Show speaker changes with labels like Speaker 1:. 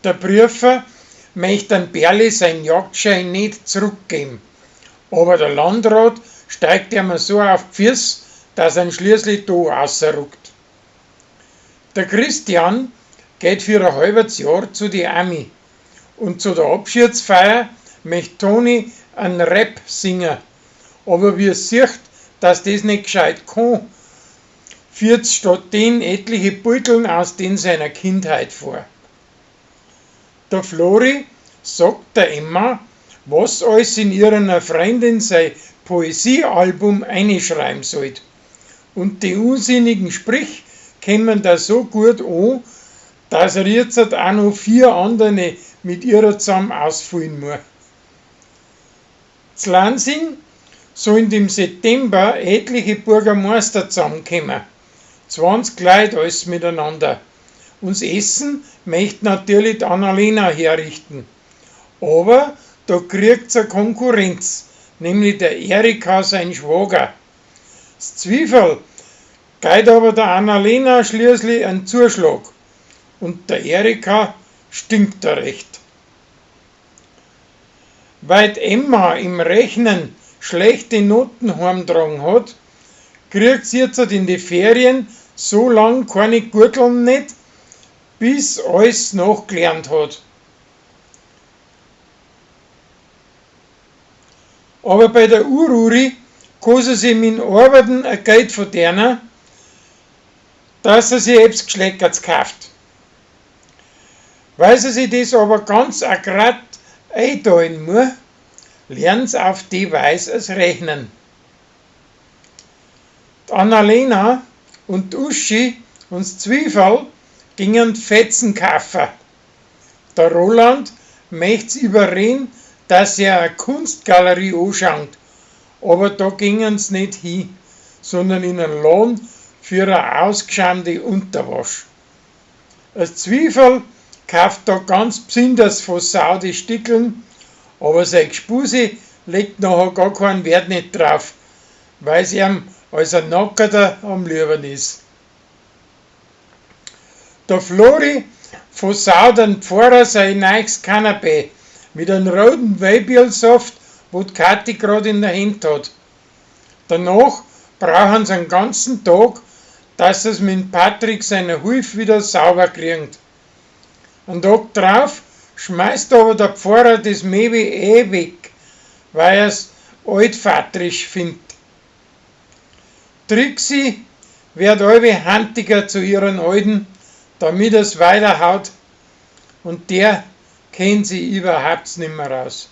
Speaker 1: Der Prüfer möcht dem Berli sein Jagdschein nicht zurückgeben, aber der Landrat steigt ihm so auf die Füße, dass er ihn schließlich da rausrückt. Der Christian geht für ein halbes Jahr zu die Ami und zu der Abschiedsfeier möcht Toni einen Rap singen, aber wie er sieht, dass das nicht gescheit kann, führt statt den etliche Beuteln aus den seiner Kindheit vor. Der Flori sagt der Emma, was alles in ihrer Freundin sein Poesiealbum einschreiben sollt. Und die unsinnigen Sprich kämen da so gut an, dass er jetzt auch noch 4 andere mit ihrer zusammen ausfüllen muss. Z Lansing sollen im September etliche Bürgermeister zusammenkommen. 20 Leute alles miteinander. Und das Essen möchte natürlich die Annalena herrichten. Aber da kriegt's eine Konkurrenz, nämlich der Erika sein Schwager. Das Zwiefel geht aber der Annalena schließlich einen Zuschlag. Und der Erika stinkt da recht. Weil die Emma im Rechnen schlechte Noten heimtragen hat, kriegt sie jetzt in die Ferien so lang keine Gurteln nicht, bis alles nachgelernt hat. Aber bei der Ururi kann sie sich mit Arbeiten ein Geld verdienen, dass sie sich etwas Geschleckerts kauft. Weil sie sich das aber ganz akkurat einteilen muss, lernt sie auf die Weise es Rechnen. Die Annalena und die Uschi und das Zwiefel gingen Fetzen kaufen. Der Roland möcht's überreden, dass er eine Kunstgalerie anschaut, aber da gingen's nicht hin, sondern in einen Laden für eine ausgeschäumte Unterwasch. Das Zwiefel kauft da ganz besonders versaute Stickeln, aber sein Gspusi legt nachher gar keinen Wert nicht drauf, weil's ihm als ein Nackerter am liebsten ist. Der Flori versaut den Pfarrer sein neues Kanapee mit einem roten Weibierlsaft, wo die Kathi grad in der Hand hat. Danach brauchen sie einen ganzen Tag, dass sie's mit Patrick seiner Hilfe wieder sauber kriegen. Einen Tag drauf schmeißt aber der Pfarrer das Möbel eh weg, weil er's altvaterisch findet. Trixi wird allweil handiger zu ihren Alten, damit er's weiterhaut, und der kennt sie überhaupt nimmer raus.